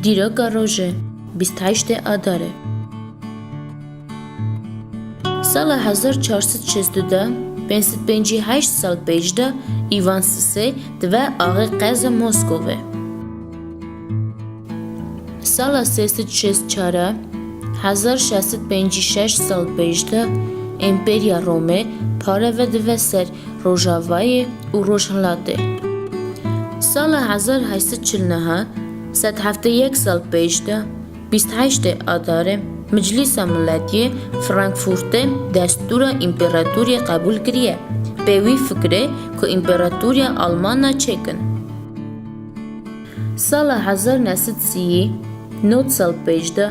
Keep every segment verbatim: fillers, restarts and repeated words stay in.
Dîroka rojê, bîst heştê Adarê. Sala hezar çar sed şêst û du, pênc sed pêncî heşt sal pêş de, Îvan Sisê dive axê qeza Moskovê. Sala sê sed şêst çar, hezar şeş sed pêncî şeş sal pêş de, Împeriya Romê pare vedive ser Rojavayê û Rojhilatê. Sala hezar heşt sed çil neh, sed heftê yek sal pêş de, bîst heştê Adarê, Meclîsa Miletiyê Frankfurtê destûra împeratoriyê qebûl kiriye, pê wî fikirê ku împeratoriya Almana çêkin. Sala hezar neh sed sî, nod sal pêş de,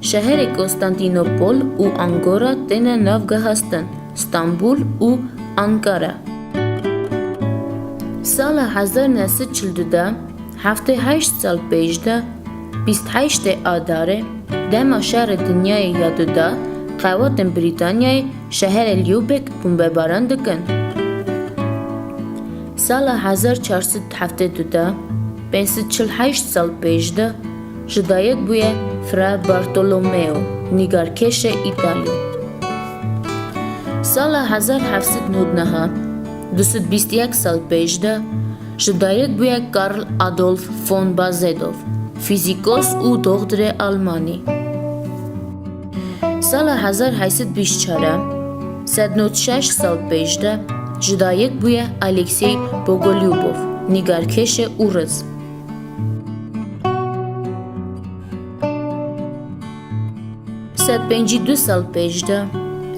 şeherê Konstantînopol û Angora têne navgehastin, Stenbul û Ankara. Sala hezar neh sed çil du de, heftê heşt sal pêş de, bîst heştê Adarê, dema şerê dinyayê ya du de, qewatên Brîtanyayê şeherê Lübeck bombebaran dikin. Sala hezar çar sed heftê du de, pênc sed çil heşt sal pêş de, ji dayik bûye Fra Bartolomeo, nîgarkêşê Îtalî. Sala hezar heft sed nod neh, du sed bîst yek sal pêş de, ji dayik bûye Karl Adolf von Basedov, fîzîkos û doxtirê Almanî. Sala hezar heşt sed bîst çar, sed nod şeş sal pêş de, ji dayik bûye Aleksey Bogolyubov, nîgarkêşê ûriz. Sed pêncî du sal pêş de,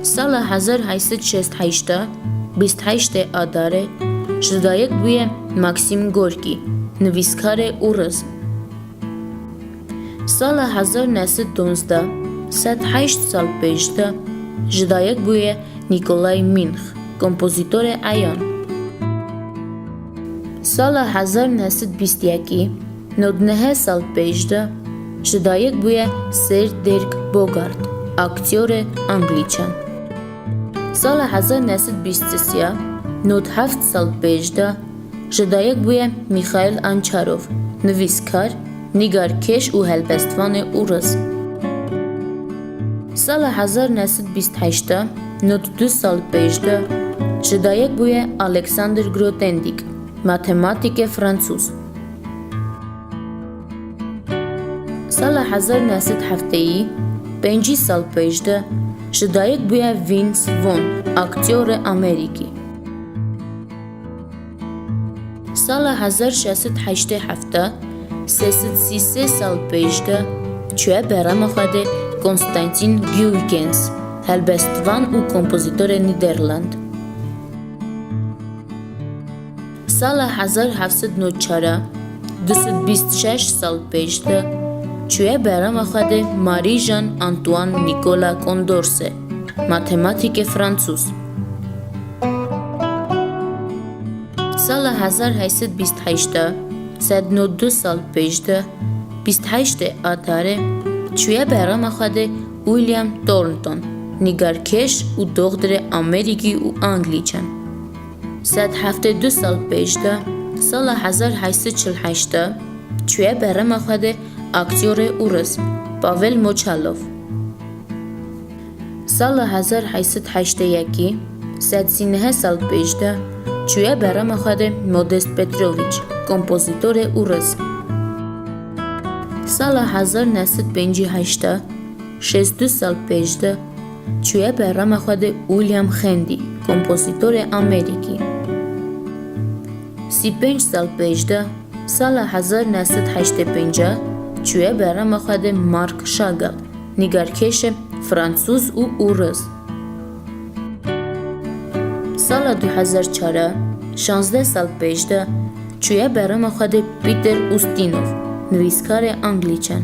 sala hezar heşt sed şêst heşt, bîst heştê Adarê, ji dayik bûye Maksim Gorkî, nivîskarê ûriz. Sala hezar neh sed duwazdeh, sed heşt sal pêş de, ji dayik bûye Nikolay Mînx, kompozîtorê eyan. Sala hezar neh sed bîst yekî, nod neh sal pêş de, ji dayik bûye Sir Dirk Bogarde, aktyorê Anglîçan. Sala hezar neh sed bîst sê, nod heft sal pêş de, ji dayik bûye Mîxaîl Ançarov, nivîskar, nîgarkêş û helbestvanê ûriz. Sala hezar neh sed bîst heşt, nod du sal pêş de, ji dayik bûye Alexander Grothendieck, matematîkê fransûz. Sala hezar neh sed heftê, pêncî sal pêş de, ji dayik bûye Vince Vaughn, aktyorê Amerîkî. Sala hezar şeş sed heştê heft, sê sed sî sê sal pêş de, çûye berema xwe de Konstantin Guygens, helbestvan û kompozîtorê Nîderland. Sala hezar heft sed nod çar, du sed bîst şeş sal pêş de, çûye berema xwe de Marie-Jeanne Antoine Nicolas Condorcet, matematîkê fransûz. Sala hezar heşt sed bîst heşt, sed nod du sal pêş de, bîst heştê Adarê, çûye berema xwe de William Thornton, nîgarkêş û doxtirê Amerîkî û Anglîçan. Sed heftê du sal pêş de, sala hezar heşt sed çil heşt, çûye berema xwe de aktyorê ûriz, Pavel Moçalov. Sala hezar heşt sed heştê yekî, sed sî neh sal pêş de, çûye berema xwe de Modest Petrovic, kompozîtorê ûriz. Sala hezar neh sed pêncî heşt, şêst du sal pêş de, çûye berema xwe de William Handy, kompozîtorê Amerîkî. Sî pênc sal pêş de, sala hezar neh sed heştê pênc, çûye berema xwe de Marc Chagall, nîgarkêşê fransûz û ûriz. Sala du hezar çar, şazdeh sal pêş de, çûye berema xwe de Peter Ustinov, nivîskarê Anglîçan.